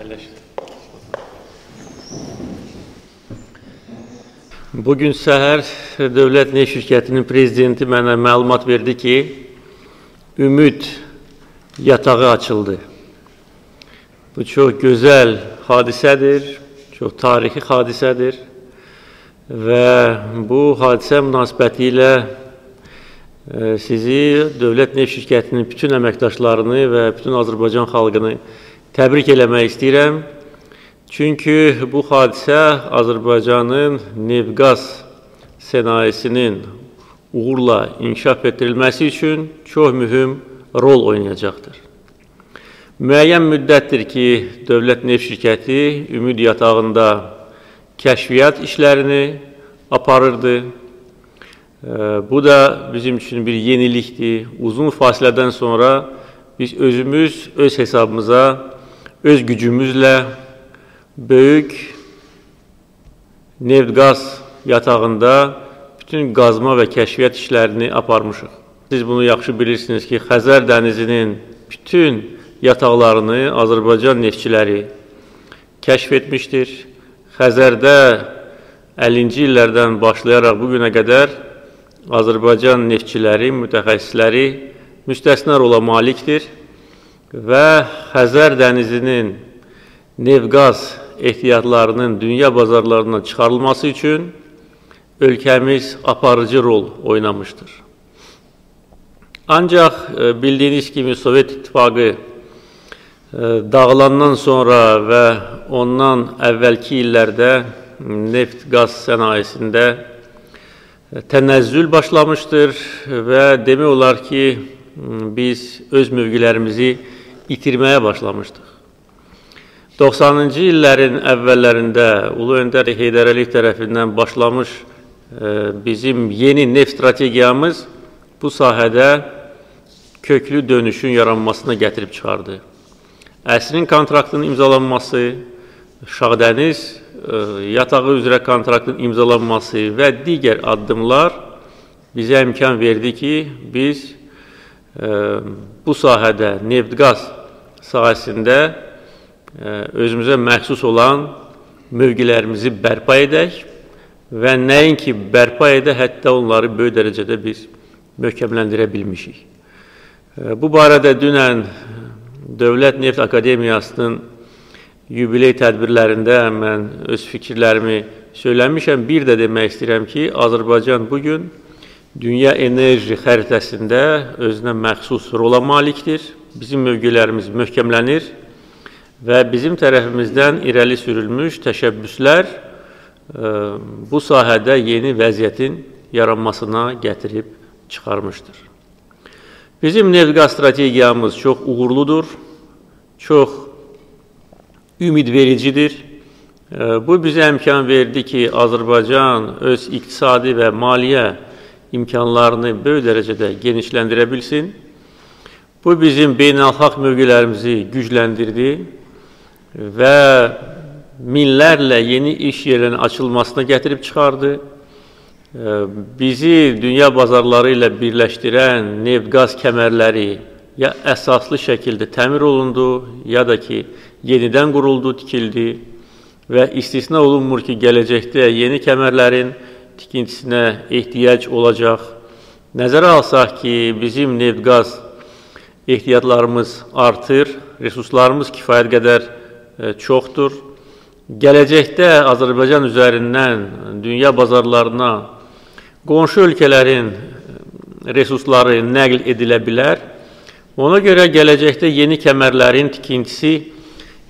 Əyləşin. Bugün səhər Dövlət Neft Şirkətinin prezidenti mənə məlumat verdi ki, Ümid yatağı açıldı. Bu çox gözəl hadisədir, çox tarixi hadisədir və bu hadisə münasibəti ilə sizi, Dövlət Neft Şirkətinin bütün əməkdaşlarını və bütün Azərbaycan xalqını təbrik eləmək istəyirəm. Çünki bu hadisə Azərbaycanın neft-qaz sənayesinin uğurla inkişaf etdirilməsi üçün çox mühüm rol oynayacaqdır. Müəyyən müddətdir ki, Dövlət Neft Şirkəti Ümid yatağında kəşfiyyat işlərini aparırdı. Bu da bizim üçün bir yenilikdir. Uzun fasilədən sonra biz özümüz, öz hesabımıza, öz gücümüzlə böyük neft-qaz yatağında bütün qazma və kəşfiyyat işlərini aparmışıq. Siz bunu yaxşı bilirsiniz ki, Xəzər dənizinin bütün yataqlarını Azərbaycan neftçiləri kəşf etmişdir. Xəzərdə 50-ci illərdən başlayaraq bu günə qədər Azərbaycan neftçiləri, mütəxəssisləri müstəsna rola malikdir və Xəzər dənizinin neft-qaz ehtiyatlarının dünya bazarlarına çıxarılması üçün ölkəmiz aparıcı rol oynamışdır. Ancaq bildiyiniz kimi Sovet İttifaqı dağılandan sonra və ondan əvvəlki illərdə neft-qaz sənayesində tənəzzül başlamışdır və demək olar ki, biz öz mövqelərimizi itirməyə başlamışdıq. 90-cı illərin əvvəllərində Ulu Öndər Heydər Əliyev tərəfindən başlamış bizim yeni neft strategiyamız bu sahədə köklü dönüşün yaranmasına gətirib çıxardı. Əsrin kontraktının imzalanması, Şahdəniz yatağı üzrə kontraktın imzalanması və digər addımlar bizə imkan verdi ki, biz bu sahədə, neft-qaz sahəsində özümüzə məxsus olan mövqelərimizi bərpa edək və nəinki bərpa edək, hətta onları böyük dərəcədə biz möhkəmləndirə bilmişik. Bu barədə dünən Dövlət Neft Akademiyasının yubiley tədbirlərində mən öz fikirlərimi söyləmişəm. Bir də demək istəyirəm ki, Azərbaycan bugün dünya enerji xəritəsində özünə məxsus rola malikdir. Bizim mövqelərimiz möhkəmlənir və bizim tərəfimizdən irəli sürülmüş təşəbbüslər bu sahədə yeni vəziyyətin yaranmasına gətirib çıxarmışdır. Bizim neft-qaz strategiyamız çox uğurludur, çox ümidvericidir. Bu bizə imkan verdi ki, Azərbaycan öz iqtisadi və maliyyə imkanlarını böyük dərəcədə genişləndirə bilsin. Bu bizim beynəlxalq mövqelərimizi gücləndirdi və minlərlə yeni iş yerlərinin açılmasına gətirib çıxardı. Bizi dünya bazarları ilə birləşdirən neft-qaz kəmərləri ya əsaslı şəkildə təmir olundu, ya da ki, yenidən quruldu, tikildi və istisna olunmur ki, gələcəkdə yeni kəmərlərin tikintisinə ehtiyac olacaq. Nəzərə alsaq ki, bizim neft-qaz ehtiyatlarımız artır, resurslarımız kifayət qədər çoxdur. Gələcəkdə Azərbaycan üzərindən dünya bazarlarına qonşu ölkələrin resursları nəql edilə bilər. Ona görə gələcəkdə yeni kəmərlərin tikintisi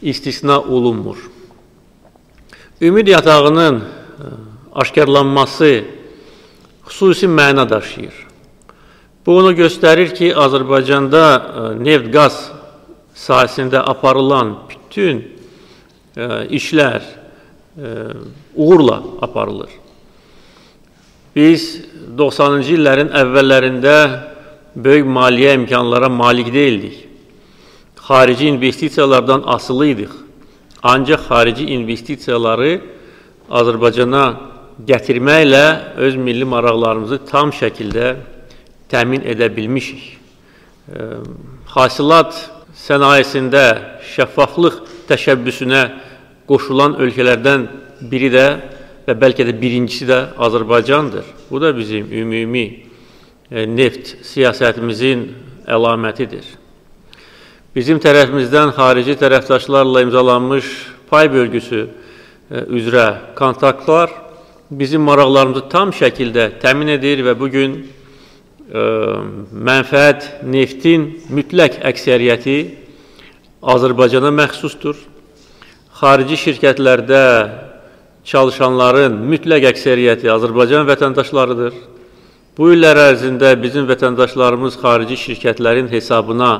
istisna olunmur. Ümid yatağının aşkarlanması xüsusi məna daşıyır. Bu onu göstərir ki, Azərbaycanda neft-qaz sahəsində aparılan bütün işlər uğurla aparılır. Biz 90-cı illərin əvvəllərində böyük maliyyə imkanlara malik deyildik. Xarici investisiyalardan asılı idik. Ancaq xarici investisiyaları Azərbaycana gətirməklə öz milli maraqlarımızı tam şəkildə təmin edə bilmişik. Hasilat sənayesində şəffaflıq təşəbbüsünə qoşulan ölkələrdən biri də və bəlkə də birincisi də Azərbaycandır. Bu da bizim ümumi neft siyasətimizin əlamətidir. Bizim tərəfimizdən xarici tərəfdaşlarla imzalanmış pay bölgüsü üzrə kontaktlar bizim maraqlarımızı tam şəkildə təmin edir və bugün mənfəət neftin mütləq əksəriyyəti Azərbaycana məxsusdur. Xarici şirkətlərdə çalışanların mütləq əksəriyyəti Azərbaycan vətəndaşlarıdır. Bu illər ərzində bizim vətəndaşlarımız xarici şirkətlərin hesabına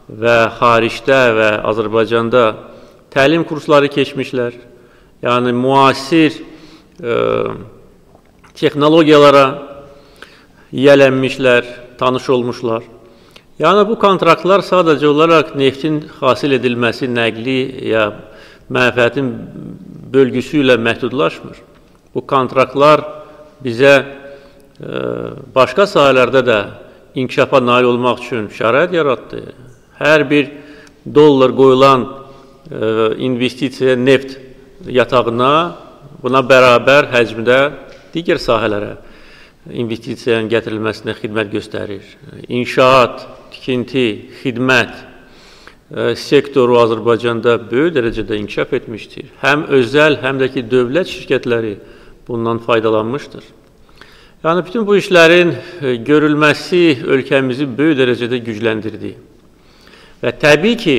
və xaricdə və Azərbaycanda təlim kursları keçmişlər. Yəni, müasir texnologiyalara yiyələnmişlər, tanış olmuşlar. Yəni, bu kontraktlar sadəcə olaraq neftin hasil edilməsi, nəqli ya mənfəətin bölgüsü ilə məhdudlaşmır. Bu kontraktlar bizə başqa sahələrdə də inkişafa nail olmaq üçün şərait yaratdı. Hər bir dollar qoyulan investisiya neft yatağına, buna bərabər həcmdə digər sahələrə investisiyanın gətirilməsinə xidmət göstərir. İnşaat, tikinti, xidmət sektoru Azərbaycanda böyük dərəcədə inkişaf etmişdir. Həm özəl, həm də ki, dövlət şirkətləri bundan faydalanmışdır. Yəni, bütün bu işlərin görülməsi ölkəmizi böyük dərəcədə gücləndirdi. Və təbii ki,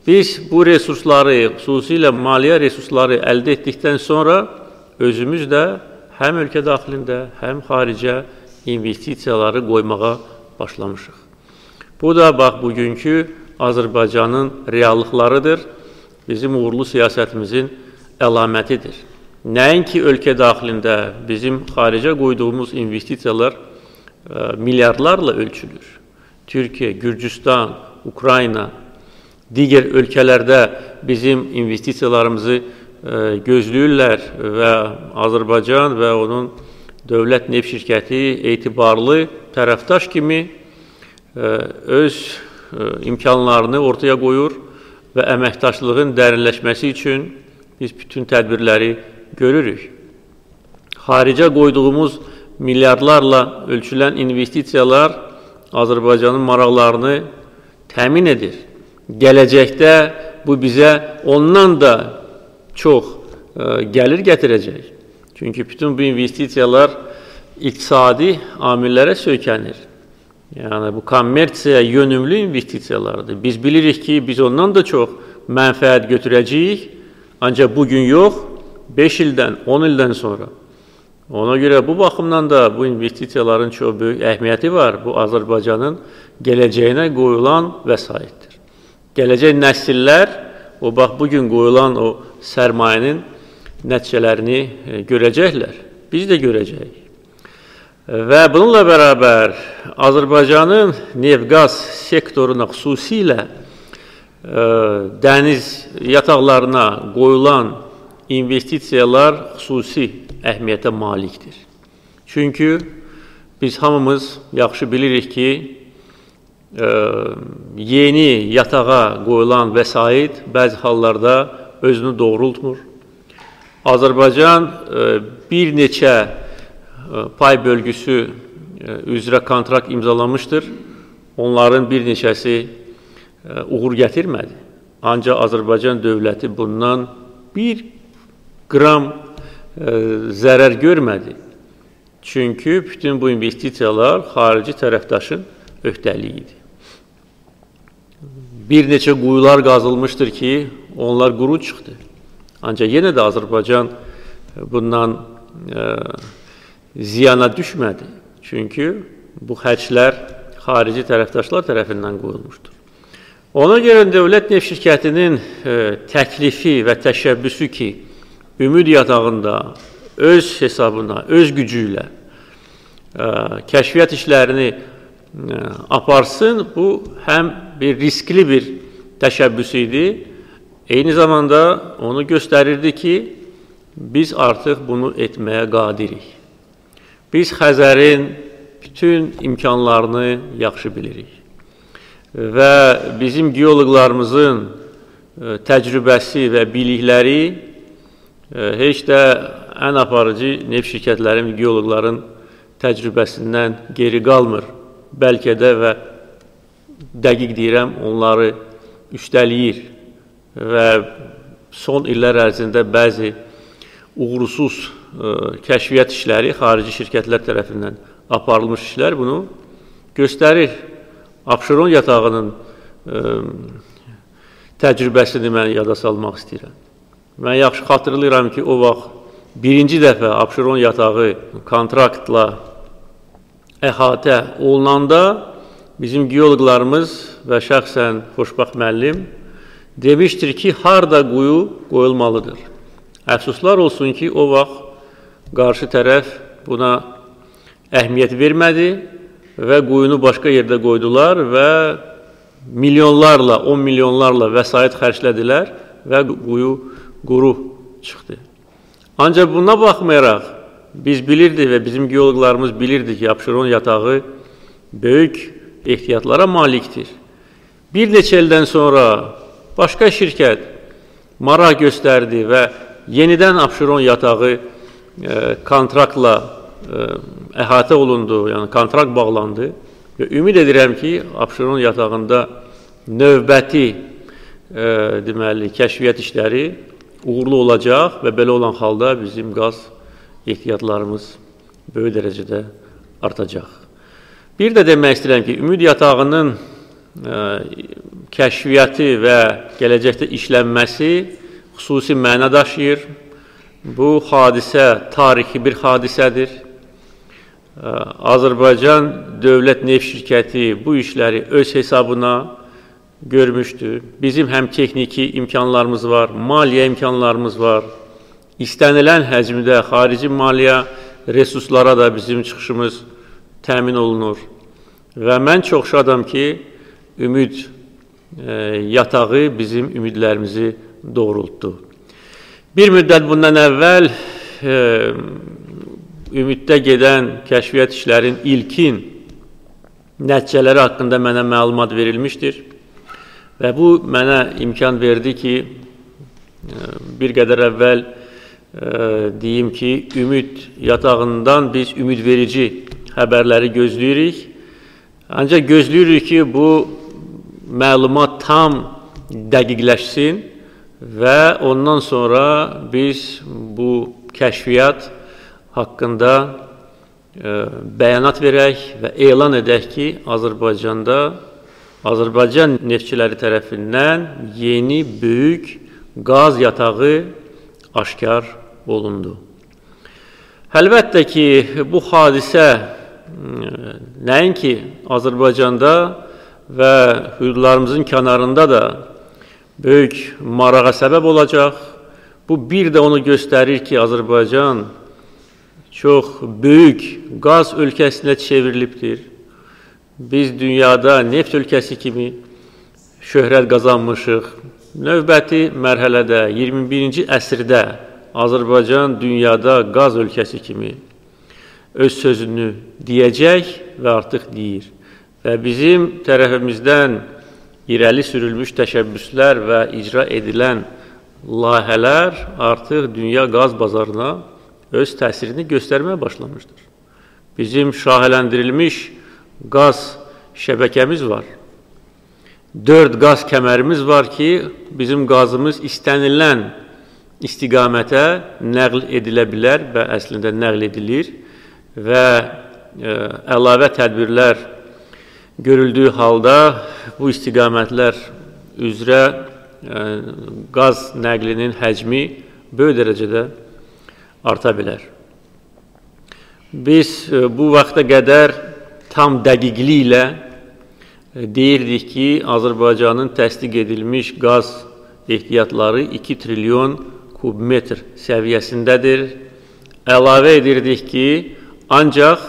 biz bu resursları, xüsusilə maliyyə resursları əldə etdikdən sonra özümüz də həm ölkə daxilində, həm xaricə investisiyaları qoymağa başlamışıq. Bu da, bax, bugünkü Azərbaycanın reallıqlarıdır, bizim uğurlu siyasətimizin əlamətidir. Nəinki ölkə daxilində bizim xaricə qoyduğumuz investisiyalar milyardlarla ölçülür. Türkiyə, Gürcüstan, Ukrayna, digər ölkələrdə bizim investisiyalarımızı gözləyirlər və Azərbaycan və onun dövlət neft şirkəti etibarlı tərəfdaş kimi öz imkanlarını ortaya qoyur və əməkdaşlığın dərinləşməsi üçün biz bütün tədbirləri görürük. Xaricə qoyduğumuz milyardlarla ölçülən investisiyalar Azərbaycanın maraqlarını təmin edir. Gələcəkdə bu bizə ondan da çox gəlir gətirəcək. Çünki bütün bu investisiyalar iqtisadi amillərə söykənir. Yəni, bu kommersiya yönümlü investisiyalardır. Biz bilirik ki, biz ondan da çox mənfəət götürəcəyik, ancaq bugün yox, 5 ildən, 10 ildən sonra. Ona görə bu baxımdan da bu investisiyaların çox böyük əhəmiyyəti var. Bu, Azərbaycanın gələcəyinə qoyulan vəsaitdir. Gələcək nəsillər, o bax, bugün qoyulan o sərmayənin nəticələrini görəcəklər. Biz də görəcəyik. Və bununla bərabər Azərbaycanın neft-qaz sektoruna, xüsusilə dəniz yataqlarına qoyulan investisiyalar xüsusi əhəmiyyətə malikdir. Çünki biz hamımız yaxşı bilirik ki, yeni yatağa qoyulan vəsait bəzi hallarda özünü doğrultmur. Azərbaycan bir neçə pay bölgüsü üzrə kontrakt imzalamışdır. Onların bir neçəsi uğur gətirmədi. Ancaq Azərbaycan dövləti bundan bir qram zərər görmədi. Çünki bütün bu investisiyalar xarici tərəfdaşın öhdəliyi idi. Bir neçə quyular qazılmışdır ki, onlar quru çıxdı. Ancaq yenə də Azərbaycan bundan ziyana düşmədi. Çünki bu xərclər xarici tərəfdaşlar tərəfindən qoyulmuşdur. Ona görə Dövlət Neft Şirkətinin təklifi və təşəbbüsü ki, Ümid yatağında öz hesabına, öz gücü ilə kəşfiyyat işlərini aparsın, bu həm bir riskli bir təşəbbüs idi, eyni zamanda onu göstərirdi ki, biz artıq bunu etməyə qadirik. Biz Xəzərin bütün imkanlarını yaxşı bilirik və bizim geoloqlarımızın təcrübəsi və bilikləri heç də ən aparıcı neft şirkətlərinin, geoloqların təcrübəsindən geri qalmır. Bəlkə də və dəqiq deyirəm, onları üstəliyir və son illər ərzində bəzi uğursuz kəşfiyyat işləri xarici şirkətlər tərəfindən aparılmış işlər bunu göstərir. Abşeron yatağının təcrübəsini mən yada salmaq istəyirəm. Mən yaxşı xatırlayıram ki, o vaxt birinci dəfə Abşeron yatağı kontraktla əhatə olunanda bizim geoloqlarımız və şəxsən Xoşbəxt müəllim demişdir ki, harda quyu qoyulmalıdır. Əfsuslar olsun ki, o vaxt qarşı tərəf buna əhəmiyyət vermədi və quyunu başqa yerdə qoydular və milyonlarla, 10 milyonlarla vəsait xərclədilər və quyu quru çıxdı. Ancaq buna baxmayaraq, biz bilirdik və bizim geoloqlarımız bilirdi ki, Abşeron yatağı böyük ehtiyatlara malikdir. Bir neçə ildən sonra başqa şirkət maraq göstərdi və yenidən Abşeron yatağı kontraktla əhatə olundu, yəni kontrakt bağlandı. Və ümid edirəm ki, Abşeron yatağında növbəti deməli, kəşfiyyat işləri uğurlu olacaq və belə olan halda bizim qaz ehtiyatlarımız böyük dərəcədə artacaq. Bir də demək istəyirəm ki, Ümid yatağının kəşfiyyatı və gələcəkdə işlənməsi xüsusi məna daşıyır. Bu hadisə tarixi bir hadisədir. Azərbaycan Dövlət Neft Şirkəti bu işləri öz hesabına görmüşdür. Bizim həm texniki imkanlarımız var, maliyyə imkanlarımız var. İstənilən həcmdə xarici maliyyə resurslara da bizim çıxışımız təmin olunur. Və mən çox şadam ki, Ümid yatağı bizim ümidlərimizi doğrultdu. Bir müddət bundan əvvəl Ümiddə gedən kəşfiyyat işlərin ilkin nəticələri haqqında mənə məlumat verilmişdir. Və bu mənə imkan verdi ki, bir qədər əvvəl deyim ki, Ümid yatağından biz ümidverici xəbərləri gözləyirik. Ancaq gözləyirik ki, bu məlumat tam dəqiqləşsin və ondan sonra biz bu kəşfiyyat haqqında bəyanat verək və elan edək ki, Azərbaycanda Azərbaycan neftçiləri tərəfindən yeni böyük qaz yatağı aşkar olundu. Əlbəttə ki, bu hadisə nəinki Azərbaycanda və hüdudlarımızın kənarında da böyük marağa səbəb olacaq. Bu bir də onu göstərir ki, Azərbaycan çox böyük qaz ölkəsinə çevrilibdir. Biz dünyada neft ölkəsi kimi şöhrət qazanmışıq. Növbəti mərhələdə, 21-ci əsrdə Azərbaycan dünyada qaz ölkəsi kimi öz sözünü deyəcək və artıq deyir. Və bizim tərəfimizdən irəli sürülmüş təşəbbüslər və icra edilən layihələr artıq dünya qaz bazarına öz təsirini göstərməyə başlamışdır. Bizim şaxələndirilmiş qaz şəbəkəmiz var. 4 qaz kəmərimiz var ki, bizim qazımız istənilən istiqamətə nəql edilə bilər və əslində nəql edilir və əlavə tədbirlər görüldüyü halda bu istiqamətlər üzrə qaz nəqlinin həcmi böyük dərəcədə arta bilər. Biz bu vaxta qədər tam dəqiqliklə deyirdik ki, Azərbaycanın təsdiq edilmiş qaz ehtiyatları 2 trilyon kubmetr səviyyəsindədir. Əlavə edirdik ki, ancaq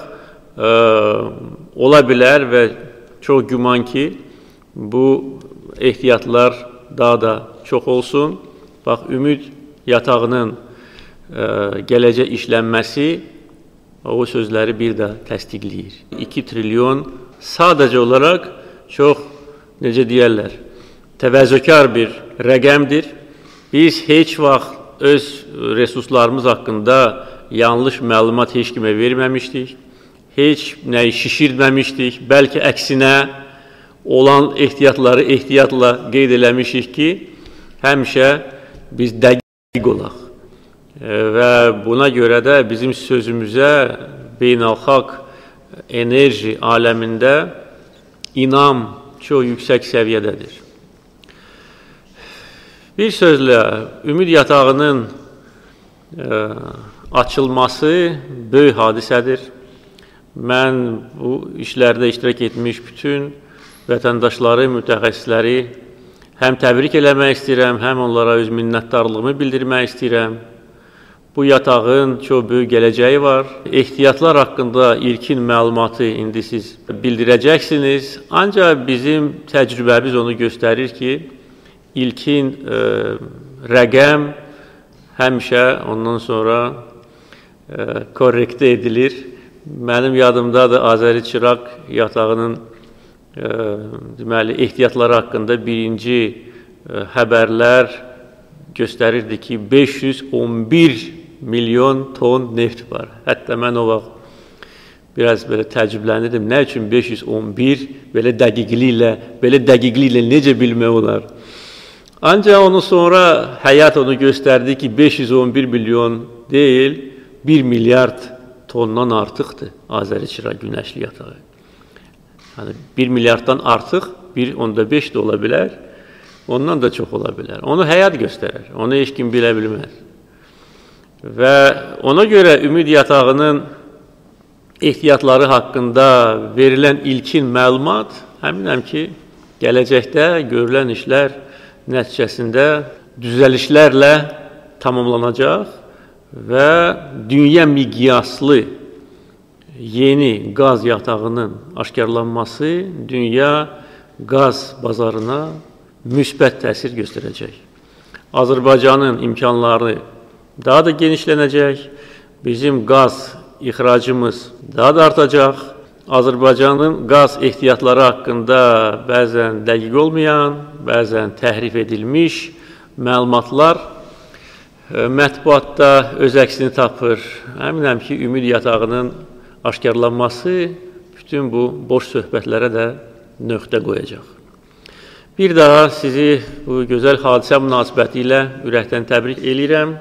ola bilər və çox güman ki, bu ehtiyatlar daha da çox olsun. Bax, Ümid yatağının gələcək işlənməsi o sözləri bir də təsdiqləyir. 2 trilyon sadəcə olaraq çox, necə deyərlər, təvəzzökar bir rəqəmdir. Biz heç vaxt öz resurslarımız haqqında yanlış məlumat heç kimə verməmişdik, heç nəyi şişirtməmişdik, bəlkə əksinə olan ehtiyatları ehtiyatla qeyd eləmişik ki, həmişə biz dəqiq olaq. Və buna görə də bizim sözümüzə beynəlxalq enerji aləmində inam çox yüksək səviyyədədir. Bir sözlə, Ümid yatağının açılması böyük hadisədir. Mən bu işlərdə iştirak etmiş bütün vətəndaşları, mütəxəssisləri həm təbrik eləmək istəyirəm, həm onlara öz minnətdarlığımı bildirmək istəyirəm. Bu yatağın çox böyük gələcəyi var. Ehtiyatlar haqqında ilkin məlumatı indi siz bildirəcəksiniz. Ancaq bizim təcrübəmiz onu göstərir ki, ilkin rəqəm həmişə ondan sonra korrektə edilir. Mənim yadımdadır Azəri Çıraq yatağının deməli, ehtiyatları haqqında birinci xəbərlər göstərirdi ki, 511 milyon ton neft var. Hətta mən o vaxt biraz belə təəccüblənirdim. Nə üçün 511 belə dəqiqliklə necə bilmək olar? Ancaq onun sonra həyat onu göstərdi ki, 511 milyon deyil, 1 milyard tondan artıqdır Azəri Çıraq günəşli yatağı. Yəni 1 milyarddan artıq, 1,5 də ola bilər, ondan da çox ola bilər. Onu həyat göstərər, onu heç kim bilə bilməz. Və ona görə Ümid yatağının ehtiyatları haqqında verilən ilkin məlumat, əminəm ki, gələcəkdə görülən işlər nəticəsində düzəlişlərlə tamamlanacaq və dünya miqyaslı yeni qaz yatağının aşkarlanması dünya qaz bazarına müsbət təsir göstərəcək. Azərbaycanın imkanları daha da genişlənəcək, bizim qaz ixracımız daha da artacaq. Azərbaycanın qaz ehtiyatları haqqında bəzən dəqiq olmayan, bəzən təhrif edilmiş məlumatlar mətbuatda öz əksini tapır. Əminəm ki, Ümid yatağının aşkarlanması bütün bu boş söhbətlərə də nöqtə qoyacaq. Bir daha sizi bu gözəl hadisə münasibəti ilə ürəkdən təbrik eləyirəm.